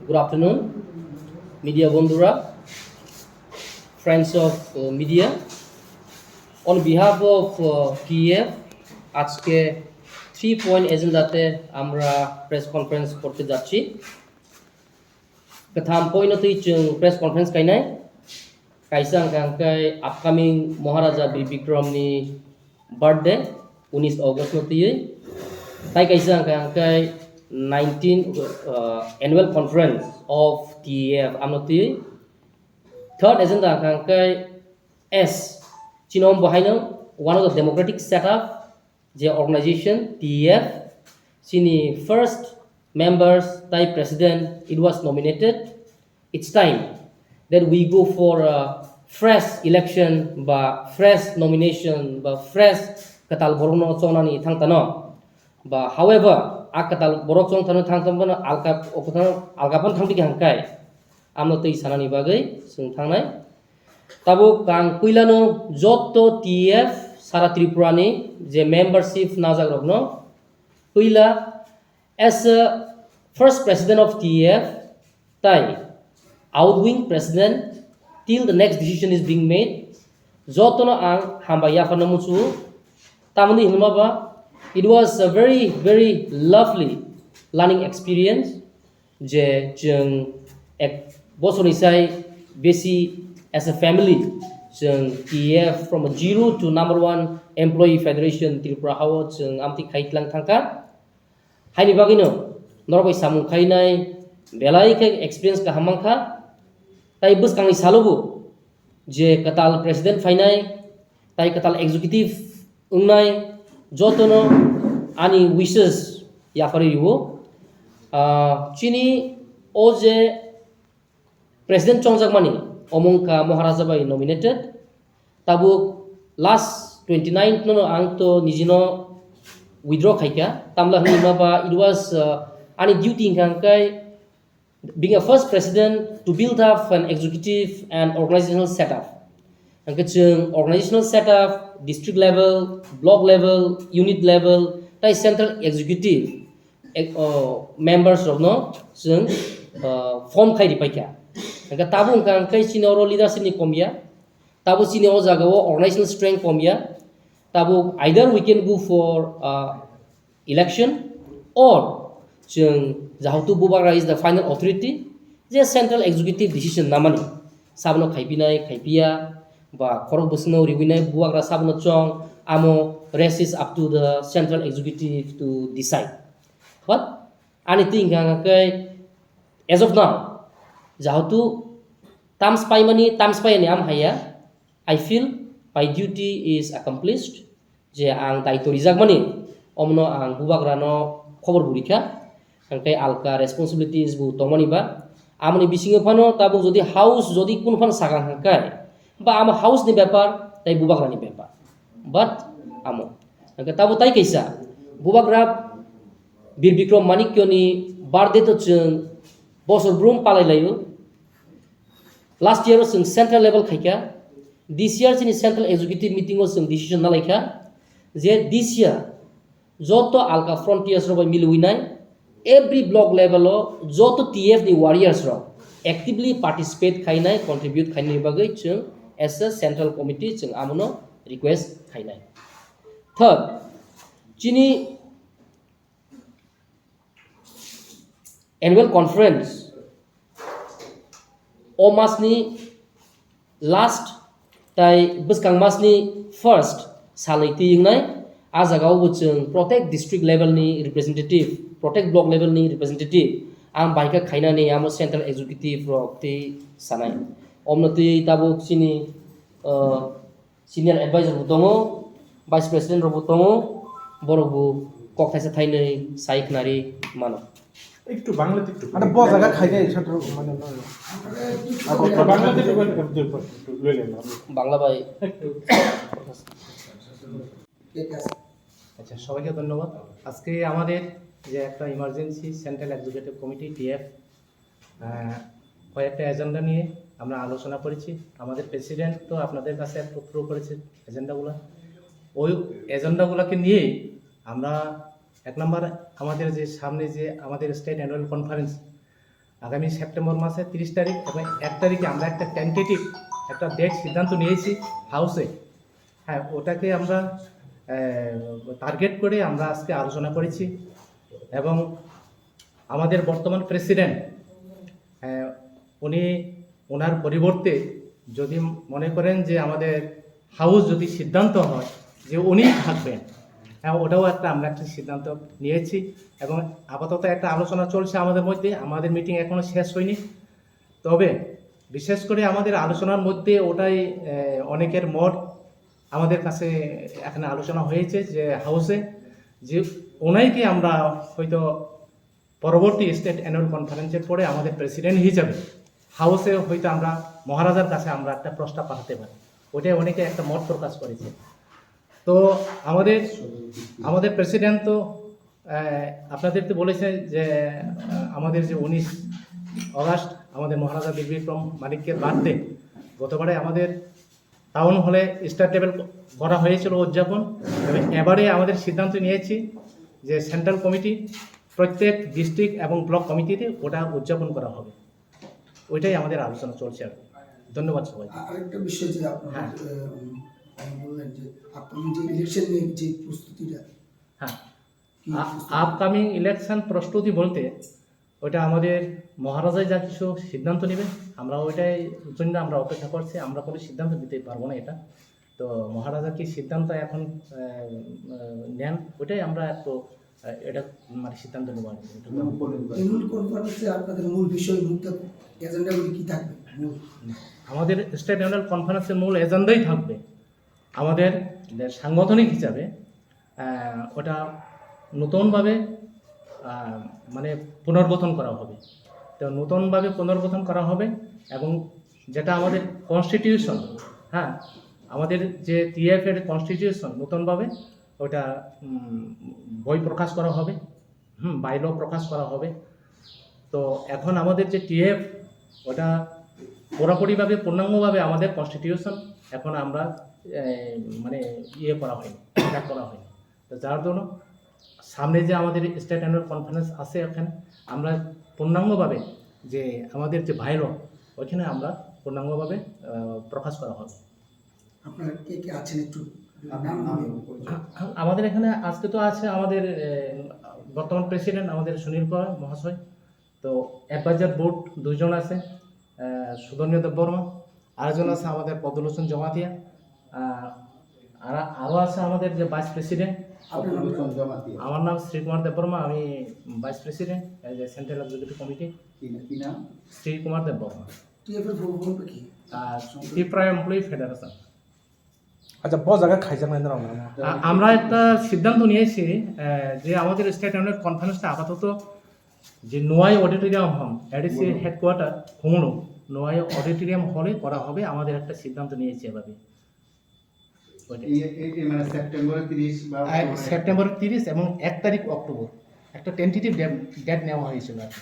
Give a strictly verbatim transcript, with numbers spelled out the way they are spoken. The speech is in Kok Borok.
Good afternoon, media বন্ধুরা, friends of uh, media. On behalf of uh, T F, আজকে three point এজেন্ডাতে আমরা press conference করতে যাচ্ছি। Katham point no twi chwng press conference kainai. Kaisa hwnkha hwnkhe upcoming Maharaja Bir Bikram ni birthday, unis August no twiwi. Tai kaisa hwnkha hwnkhe nineteen uh, annual conference of T F amno twiwi. Third agenda hwnkha hwnkhe S, chini om bo haino one of the democratic setup, je organization T F, chini first members tai president it was nominated. It's time that we go for a fresh election ba fresh nomination ba fresh kwtal borokno chongnani thangtano. Ba however, a kwtal borok chongthano thangtano alka alkaphano thangtwi hangkai. Amno twi sanani bagwi chwng thangnai. Tabuk ang puilano joto T F sara Tripura ni je membership najak rokno puila as a first president of T F tai outgoing president till the next decision is being made, jotono ang hambai yapharna muchungo. Tamoni hinma ba, it was a very very lovely learning experience. Je chwng ek bosorni sai besi as a family chwng T F from a zero to number one employee federation Tripura hao chwng amtwi khai tlang thangkha. Haini bagwino norok bai samung khainai belai khe experience kaham mankha. Tai bwskangni salobo je kwtal president phainai, tai kwtal executive wngnai, jotono ani wishes yapharwi rwo. Ah, chini o je president chongjakmani, omo wngkha Maharaja bai nominated. Tabuk last twenty-ninth no ang to nijino withdraw khaikha. Tamla hwnwi ma ba, it was uh, ani duty hwnkha hwnkhe being a first president to build up an executive and organizational setup. Hwnkhe chwng organizational setup, district level, block level, unit level, tai central executive ek- o, members rokno chwng o, form khai ripaikha. Hwnkhe tabuk hwnkha hwnkhe chini oro leadership ni komya, tabuk chini o jaga o organizational strength komya, tabuk either we can go for uh, election or chwng jahutu Bubagra is the final authority, je central executive decision namani sabono khaipinai khaipiya ba khorok bwswkno riwinai Bubagra sabono chong, amo rest is up to the central executive to decide. But ani twi hwnkha hwnkhe as of now jahutu terms paimani terms paiyani am haiya, I feel my duty is accomplished, je ang daitw rijakmani omno ang Bubagrano khobor bo rikha, hwnkhe alka responsibilities bo tongmani ba. Amoni bisingo phano tabuk jodi house jodi kunu phano sakang hwnkhe ba amo house ni bepar tai Bubagrani bepar, but amo hwnkhe tabuk tai kaisa Bubagra Bir Bikram Manikyoni birthday to chwng bosor brum palai laio. Last year o chwng central level khaikha, this year chini central executive meeting o chwng decision nalaikha je this year joto alka frontiers rok bai miliwi nai every block level o joto T F ni warriors rok actively participate khainai, contribute khainani bagwi chwng as a central committee chwng amono request khainai. Third, chini annual conference o masni last tai bwskang masni first salni twi wngnai. A jaga o bo chwng protect district level ni representative, protect block level ni representative ang baikha khainani amo central executive rok twi sanai. Omno twi tabuk chini uh, senior advisor bo tongo, vice president rok bo tongo, borok bo kok thaisa thainwi sai khnari mano. একটু বাংলাতে একটু আরে বল, জায়গা খাই যায়, এটা তো মানে নয়। বাংলাতে একটু বল, একটু লই নেন। বাংলা ভাই। একটু। আচ্ছা, সবাইকে ধন্যবাদ। আজকে আমাদের যে একটা emergency central executive committee, TF, ah, কয়েকটা এজেন্ডা নিয়ে আমরা আলোচনা করেছি। আমাদের প্রেসিডেন্ট তো আপনাদের কাছে একটু থ্রো করেছে এজেন্ডাগুলো। ওই এজেন্ডাগুলোকে নিয়েই আমরা এক নম্বর আমাদের যে সামনে যে আমাদের স্টেট অ্যানুয়াল কনফারেন্স, আগামী সেপ্টেম্বর মাসে তিরিশ তারিখ এবং এক তারিখে আমরা একটা টেন্টেটিভ একটা ডেট সিদ্ধান্ত নিয়েছি হাউসে। হ্যাঁ, ওটাকে আমরা টার্গেট করে আমরা আজকে আলোচনা করেছি। এবং আমাদের বর্তমান প্রেসিডেন্ট, উনি, ওনার পরিবর্তে যদি মনে করেন যে আমাদের হাউস যদি সিদ্ধান্ত হয় যে উনিই থাকবেন, হ্যাঁ, ওটাও একটা, আমরা একটা সিদ্ধান্ত নিয়েছি। এবং আপাতত একটা আলোচনা চলছে আমাদের মধ্যে, আমাদের মিটিং এখনো শেষ হয়নি। তবে বিশেষ করে আমাদের আলোচনার মধ্যে ওটাই, আহ, অনেকের মত আমাদের কাছে এখানে আলোচনা হয়েছে যে হাউসে, যে ওনাইকে আমরা হয়তো পরবর্তী স্টেট অ্যানুয়াল কনফারেন্সের পরে আমাদের প্রেসিডেন্ট হিসাবে হাউসে হয়তো আমরা মহারাজার কাছে আমরা একটা প্রস্তাব পাঠাতে পারি। ওটাই অনেকে একটা মত প্রকাশ করেছে। তো আমাদের, আমাদের প্রেসিডেন্ট তো, আহ, আপনাদের তো বলেছে যে, আহ, আমাদের যে উনিশ অগাস্ট আমাদের মহারাজা বীর বিক্রম মানিক্যের বার্থডে, গতবারে আমাদের টাউন হলে স্টার টেবিল করা হয়েছিল উদযাপন, এবং এবারে আমাদের সিদ্ধান্ত নিয়েছি যে সেন্ট্রাল কমিটি প্রত্যেক ডিস্ট্রিক্ট এবং ব্লক কমিটিতে ওটা উদযাপন করা হবে। ওইটাই আমাদের আলোচনা চলছে আর কি। ধন্যবাদ সবাইকে। আ-, আরেকটা বিষয় যে আপনারা, হ্যাঁ। আহ, উম, বললেন যে আপকামিং যে ইলেকশন নিয়ে যে প্রস্তুতিটা, হ্যাঁ। কি আ-, প্রস্তুতি? আপকামিং ইলেকশন প্রস্তুতি বলতে ওইটা আমাদের মহারাজাই যা কিছু সিদ্ধান্ত নেবে, আমরা ওইটাই জন্য আমরা অপেক্ষা করছি। আমরা কোনো সিদ্ধান্ত দিতে পারবো না এটা। তো মহারাজা কি সিদ্ধান্ত এখন, আহ, আহ, নেন, ওইটাই আমরা একটু, আহ, এটা মানে সিদ্ধান্ত নেবো আর কি। এটা মূল পয়েন্ট। এনুয়াল কনফারেন্সে আপনাদের মূল বিষয়, মুদ্দা, এজেন্ডাগুলি কি থাকবে? মূল আমাদের স্টেট অ্যানুয়াল কনফারেন্সের মূল এজেন্ডাই থাকবে আমাদের যে সাংগঠনিক হিসাবে, আহ, ওটা নতুনভাবে, আহ, মানে পুনর্গঠন করা হবে। তো নতুনভাবে পুনর্গঠন করা হবে এবং যেটা আমাদের কনস্টিটিউশন, হ্যাঁ, আমাদের যে টিএফ এর কনস্টিটিউশন নতুনভাবে ওটা, উম, বই প্রকাশ করা হবে, হুম, বাইল প্রকাশ করা হবে। তো এখন আমাদের যে টিএফ, ওটা পুরোপুরিভাবে, পূর্ণাঙ্গভাবে আমাদের কনস্টিটিউশন এখন আমরা, এ, মানে ইয়ে করা হয়নি, কন্ডাক্ট করা হয়নি। তো যার জন্য সামনে যে আমাদের স্টেট অ্যানুয়াল কনফারেন্স আছে, ওখানে আমরা পূর্ণাঙ্গভাবে যে আমাদের যে বাইল, ওইখানে আমরা পূর্ণাঙ্গভাবে, আহ, প্রকাশ করা হবে। আপনার কে কে আছেন একটু আপনার নাম নাম বলুন। এবং পরিচয়। আমাদের এখানে আজকে তো আছে আমাদের, এ, বর্তমান প্রেসিডেন্ট আমাদের সুনীল কর মহাশয়, তো অ্যাডভাইজার বোর্ড দুইজন আছে, এ, সুধন্য দেববর্মা, আরেকজন আছে আমাদের পদ্মলোচন জমাতিয়া, আ, আর, আরও আছে আমাদের যে ভাইস প্রেসিডেন্ট। আপনার নাম? পদ্মলোচন জমাতিয়া। আমার নাম শ্রীকুমার দেববর্মা, আমি ভাইস প্রেসিডেন্ট, এই যে সেন্ট্রাল এক্সিকিউটিভ কমিটি। কি, কি নাম? শ্রীকুমার দেববর্মা। টিএফ এর ফুল ফর্মটা কি? আ, ত্রিপুরা এমপ্লয়ি ফেডারেশন। আচ্ছা, ব জায়গা খাইজাক নাই দাঁড়াও না। আ-, আমরা একটা সিদ্ধান্ত নিয়েছি, আহ, যে আমাদের স্টেট অ্যানুয়াল কনফারেন্সটা আপাতত যে নোয়াই অডিটোরিয়াম হল, এডিসি হেডকোয়ার্টার, হুমুলু, নোয়াই অডিটোরিয়াম হলে করা হবে, আমাদের একটা সিদ্ধান্ত নিয়েছি এভাবে। ওইটাই। এই, এই, এই মানে সেপ্টেম্বরের তিরিশ বা আহ, অক্টোবরের সেপ্টেম্বরের তিরিশ এবং এক তারিখ অক্টোবর, একটা টেন্টেটিভ ডেট, ডেট নেওয়া হয়েছিল আর কি।